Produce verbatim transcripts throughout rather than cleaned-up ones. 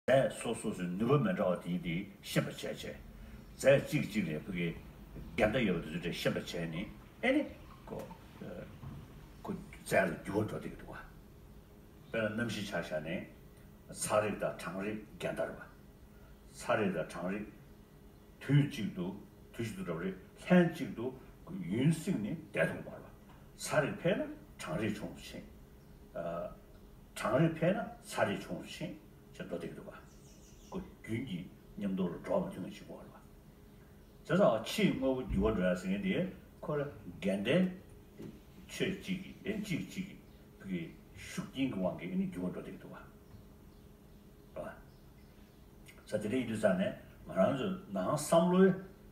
རྫས་སོ་སོ་སོའི་ནུས་པ་མི་འདྲ་བ་དེ་དེ་ཤེས་པར་བྱས་བྱས། རྫས་གཅིག་གཅིག་ལ་ཕ་གི་འགལ་ཟླ་ཡོད་པ་དེ་ཚོ་དེ་ཤེས་པར་བྱས་ནས་ཨེ་ནི་ཁོ་ཁོ་རྫས་ལ་འགྱུར་བ་འགྲོ་བསྡད་ཀྱི་འདུག་བ། དཔེར་ན་གནམ་གཤིས་ཆ་བཞག་ནས་ཚ་རེག་དང་གྲང་རེག་འགལ་ཟླ་རེད་བ། ཚ་རེག་དང་གྲང་རེག་དུས་གཅིག་ཏུ་དུས་གཅིག་ཏུ་འགྲོ་བ་རེད། ལྷན་གཅིག་ཏུ་ཡུན་བསྲིངས་ནས་བསྡད་ཐུབ་ཀྱི་མ་རེད་བ། ཚ་རེག་འཕེལ་ན་གྲང་རེག་ཆུང་དུ་ཕྱིན། ཨ། གྲང་རེག་འཕེལ་ན་ཚ་རེག་ཆུང་དུ་ཕྱིན། ཅེས་འགྲོ་བསྡད་ཀྱི་འདུག་བ། ཁོ་རྒྱུན་གྱི་མཉམ་དུ་ལ་འགྲོ་བ་མ་མཐུན་པ་ཞིག་དགོས་རེད་བ། བྱས་ཙང་ཕྱིའི་དངོས་པོ་འགྱུར་བ་འགྲོ་ཡ་ཟེར་མཁན་དེ་ཁོ་ལ་འགལ་ཟླའི་ཆོས་གཅིག་གིས་ཨེ་གཅིག་གཅིག་གིས་ཕ་གི་ཤུགས་རྐྱེན་གྱི་དབང་གིས་ཨེ་ནི་འགྱུར་བ་འགྲོ་བསྡད་ཀྱི་འདུག་བ། རེད་བ། ས་དེ་འདྲ་ཡིན་དུས་ཙང་ནས་ང་རང་ཚོ་ནང་བསམ་བློའི་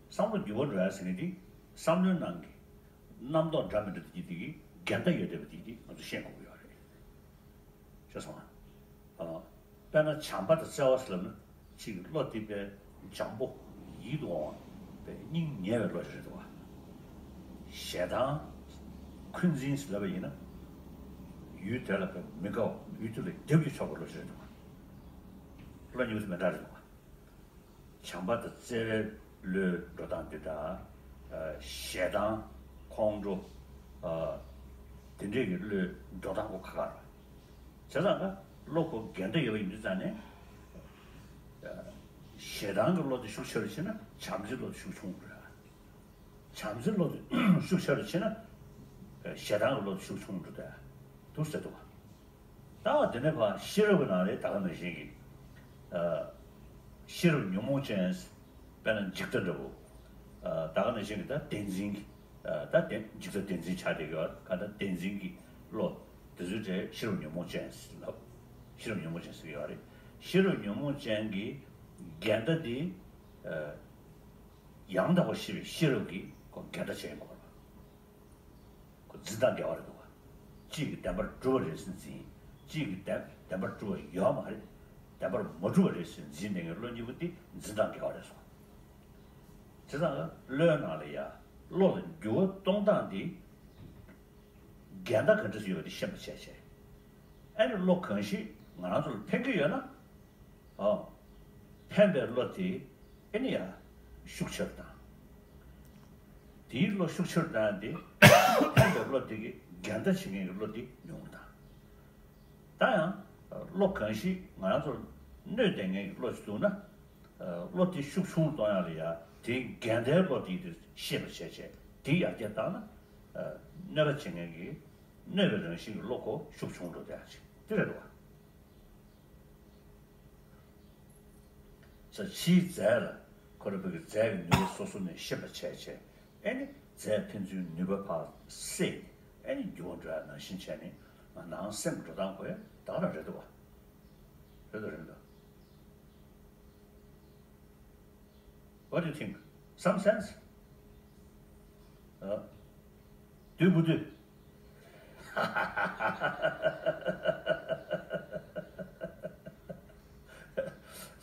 བསམ་བློ་འགྱུར་བ་འགྲོ་ཡ་ཟེར་མཁན་དེ་བསམ་བློའི་ནང་གི་རྣམ་རྟོག་འདྲ་མི་འདྲ་དེ་གི་དེ་གི་འགལ་ཟླ་ཡོད་བསྡད་པ་དེ་གི་ང་ཚོ་ཤེས་དགོས་ཀྱི་ཡོད་རེད། ཤེས་སོང་ང་། ཨ། དཔེར་ན་བྱམས་པ་དང་བརྩེ་བ་ཟེར་ལབ་ན་ཅིག་བློ་དེ་དཔེ་འཇམ་པོ་ཡིད་དུ་འོང་བ་དཔེ་སྙིང་ཉེ་བའི་བློ་ཞིག་རེད་འདུག་བ། ཞེ་སྡང་འཁོན་འཛིན་ཟེར་ལབ་པ་ཡིན་ན་ཡུལ་དེ་ལ་དཔེ་མི་དགའ་བ་ཡུལ་དེ་ལ་རྒྱབ་ཀྱི་ཕྱོགས་པའི་བློ་ཞིག་རེད་འདུག་བ། བློ་གཉིས་པོ་དེ་མི་འདྲ་རེད་འདུག་བ། བྱམས་པ་དང་བརྩེ་བའི་བློའི་འགྲོ་སྟངས་འདི་དང་། ཨ། ཞེ་སྡང་ཁོང་ཁྲོ། ཨ། དེ་འདྲས་ཀྱི་བློའི་འགྲོ་སྟངས་ཁོ་ཁ་ཁ་རེད། བྱས་ཙང་ཀ་བློ་ཁོ་འགལ་ཟླ་ཡོད་པ་ཡིན་དུས་ཙང་ནས། ཨ། ཞེ་སྡང་གི་བློ་དེ་ཤུགས་ཆེ་རུ་ཕྱིན་ན་བྱམས་བརྩེའི་བློ་དེ་ཤུགས་ཆུང་རུ་འགྲོ་ཡ། བྱམས་བརྩེའི་བློ་དེ་ཤུགས་ཆེ་རུ་ཕྱིན་ན། ཨ། ཞེ་སྡང་གི་བློ་དེ་ཤུགས་ཆུང་རུ་འགྲོ་ཡ་འདུག་ཟེར་འདུག་བ། ད་དེ་ནས་ཕར་ཤེས་རབ་ཀྱི་ནང་ལ་ད་ག་ནང་བཞིན་གྱི། ཨ། ཤེས་རབ་ཉོན་མོངས་ཅན། དཔེར་ན་འཇིག་ལྟ་འདྲ་བོ། ཨ། ད་ག་ནང་བཞིན་གྱི་ད་བདེན་འཛིན་གྱི། ཨ། ད་བདེན་འཇིག་ལྟ་བདེན་འཛིན་ཆགས་བསྡད་ཀྱི་ཡོད་ག་ད་བདེན་འཛིན་གྱི་བློ། དེ་ཚོའི་གྲས་ཤེས་རབ་ཉོན་མོངས་ཅན་ཟེར་ལབ། ཤེས་རབ་ཉོན་མོངས་ཅན་ཟེར་གྱི་ཡོད་རེད། ཤེས་རབ་ཉོན་མོངས་ཅན་གྱི་འགལ་ཟླ་འདི། ཨ། ཡང་དག་པར་ཤེས་པའི་ཤེས་རབ་ཀྱིས་ཁོ་འགལ་ཟླ་བྱེད་དགོས་རེད། ཁོ་འཛིན་སྟངས་འགལ་བ་རེད་འདུག་བ། གཅིག་གིས་བདེན་པར་གྲུབ་པ་རེད་ཟེར་འཛིན། གཅིག་གིས་བདེན་བདེན་པར་གྲུབ་པ་ཡོད་མ་རེད། བདེན་པར་མ་གྲུབ་པ་རེད་ཟེར་འཛིན་བསྡད་མཁན་བློ་གཉིས་པོ་དེ་འཛིན་སྟངས་འགལ་བ་རེད་སོང་། བྱས་ཙང་བློའི་ནང་ལ་ཡ་བློ་ལ་འགྱུར་བ་གཏོང་སྟངས་དེ་འགལ་ཟླ་ག་འདྲ་ཞིག་ཡོད་པ་དེ་ཤེས་པ་བྱས་བྱས། ཨ་ནི་བློ་གང་ཞིག་ང་རང་ཚོ་ལ་ཕན་གྱི་ཡོད་ན། ཨོ། ཕན་པའི་བློ་དེ་ཨེ་ནི་ཡང་ཤུགས་ཆེར་བཏང་། དེའི་བློ་ཤུགས་ཆེར་བཏང་སྟེ་ཕན་པའི་བློ་དེ་གི་འགལ་ཟླ་བྱེད་མཁན་གྱི་བློ་དེ་ཉུང་བཏང་། ད་ཡང་བློ་གང་ཞིག་ང་རང་ཚོར་གནོད་བསྡད་མཁན་གྱི་བློ་ཞིག་འདུག་ན། བློ་དེ་ཤུགས་ཆུང་གཏོང་ཡག་ལ་ཡ་དེའི་འགལ་ཟླའི་བློ་དེ་དེ་ཤེས་པར་བྱས་བྱས་དེ་ཡར་རྒྱས་བཏང་ན། གནོད་པ་བྱེད་མཁན་གྱི་གནོད་པའི་རང་བཞིན་གྱི་བློ་ཁོ་ཤུགས་ཆུང་འགྲོ་བསྡད་ཡག་ཅིག་དེ་རེད་འདུག་བ། ས་ཕྱིའི་རྫས་ལ་ཁོ་རང་བོད་ཀྱི་རྫས་ཀྱི་ནུས་པ་སོ་སོ་ནས་ཤེས་པར་བྱས་བྱས་ཨེ་ནི་རྫས་ཕན་ཚུན་ནུས་པ་ཕར་བསྲེས་ནས་ཨེ་ནི་འགྱུར་བ་འགྲོ་ཡ་ནང་བཞིན་བྱས་ནས་ང་ནང་སེམས་འགྲོ་སྟངས་ཁོ་ཡ་ད་ག་རང་རེད་འདུག་བ། རེད་འདུག་རེད་འདུག What do you think? Some sense? ཨ། འདུས་པོ་འདུས།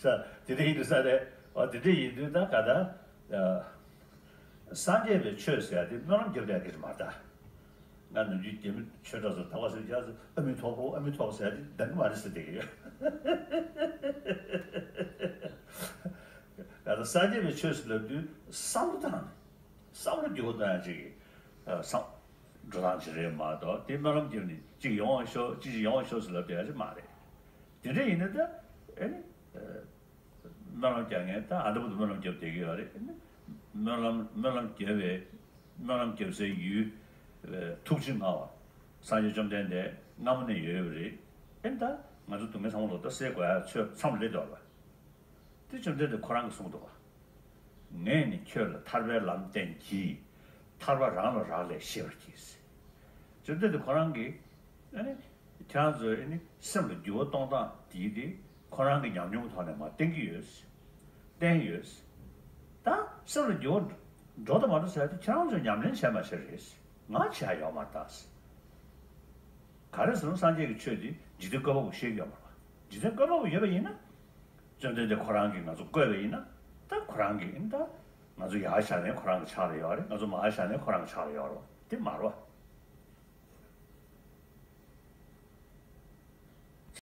ས་དེ་འདྲ་ཡིན་དུས་ས་རེད། ཨ། དེ་འདྲ་ཡིན་དུས་ད་ག་ད། ཨ། སངས་རྒྱས་པའི་ཆོས་ཟེར་ཡ་དེ་སྨོན་ལམ་རྒྱབ་ཡ་གི་རེད་མ་ད། ང་ནམ་རྒྱུན་རྒྱ་མི་ཆོས་གྲོགས་ཚོ་ད་ག་ཟེར་རྒྱ་ཚོ་ཨ་མི་ཐོག་པོ་ཨ་མི་ཐོག་ཟེར་ཡ་དེ་འདང་གི་མ་རེད་ཟེར་བསྡད་ཀྱི་ཡོད། ད་ལྟ་སངས་རྒྱས་པའི་ཆོས་སུ་ལབ་དུས་བསམ་བློ་བཏང་ནས་བསམ་བློ་འགྱུར་བ་གཏོང་ཡ་ཅིག་གི་བསམ་འགྲོ་སྟངས་ཅིག་རེད་མ་གཏོགས་དེ་སྨོན་ལམ་རྒྱབ་ནས་ཅིག་ཡོང་བ་ཤོག་ཅིག་ཅིག་ཡོང་བ་ཤོག་ཟེར་ལབ་བསྡད་ཡ་ཅིག་མ་རེད། དེ་འདྲ་ཡིན་ན་ད་ཨེ་ནི། སྨོན་ལམ་རྒྱག་མཁན་ད་ཨ་འདྲ་པོ་དུ་སྨོན་ལམ་རྒྱབ་བསྡད་ཀྱི་ཡོད་རེད། སྨོན་ལམ་སྨོན་ལམ་རྒྱབ་པའི་སྨོན་ལམ་རྒྱབ་སའི་ཡུལ་ཐུགས་རྗེ་མངའ་བ་སངས་རྒྱས་བཅོམ་ལྡན་འདས་སྔ་མོ་ནས་ཡོད་ཡོད་རེད། ཨེ་ད་ང་ཚོ་སྡུག་བསྔལ་ཚང་མ་ལོག་ལྟ་སེལ་དགོས་ཡ་ཚོད་མཚམས་སླེབས་འདུག་བ། དེ་བཅོམ་ལྡན་འདས་ཁོ་རང་གིས་གསུངས་འདུག་བ། ངས་ནི་ཁྱོད་ལ་ཐར་པའི་ལམ་བསྟན་གྱིས། ཐར་པ་རང་ལ་རག་ལས་ཤེས་པར་གྱིས། བཅོམ་ལྡན་འདས་ཁོ་རང་གིས་ཨ་ནི། ཁྱེད་རང་ཚོས་ཨ་ནི་སེམས་ལ་འགྱུར་བ་གཏོང་སྟངས་དེ་དེ་ཁོ་རང་གི་ཉམས་མྱོང་གི་ཐོག་ནས་མར་བསྟན་གྱི་ཡོད། བསྟན་ཡོད། ད་སེམས་ལ་འགྱུར་བ་འགྲོ་དང་མ་འགྲོ་ཟེར་ཡ་དེ་ཁྱེད་རང་ཚོས་ཉམས་ལེན་བྱས་མ་བྱས་རེད། ང་བྱས་ཡོད་མ་རེད་ད། ག་རེ་ཟེར་ན་སངས་རྒྱས་ཀྱི་ཆོས་དེ་འཇིག་རྟེན་བཀོད་པ་པོ་བཤད་ཀྱི་ཡོད་མ་རེད། འཇིག་རྟེན་བཀོད་པ་པོ་ཡོད་པ་ཡིན་ན། བཅོམ་ལྡན་འདས་ཁོ་རང་གིས་ང་ཚོ་བཀོད་པ་ཡིན་ན། ད་ཁོ་རང་གིས་ཨ་ནི་ད་ང་ཚོ་ཡར་བཞག་ནས་ཁོ་རང་གི་ཕྱག་ལ་ཡོད་རེད། ང་ཚོ་མར་བཞག་ནས་ཁོ་རང་གི་ཕྱག་ལ་ཡོད་རེད། དེ་མ་རེད་བ།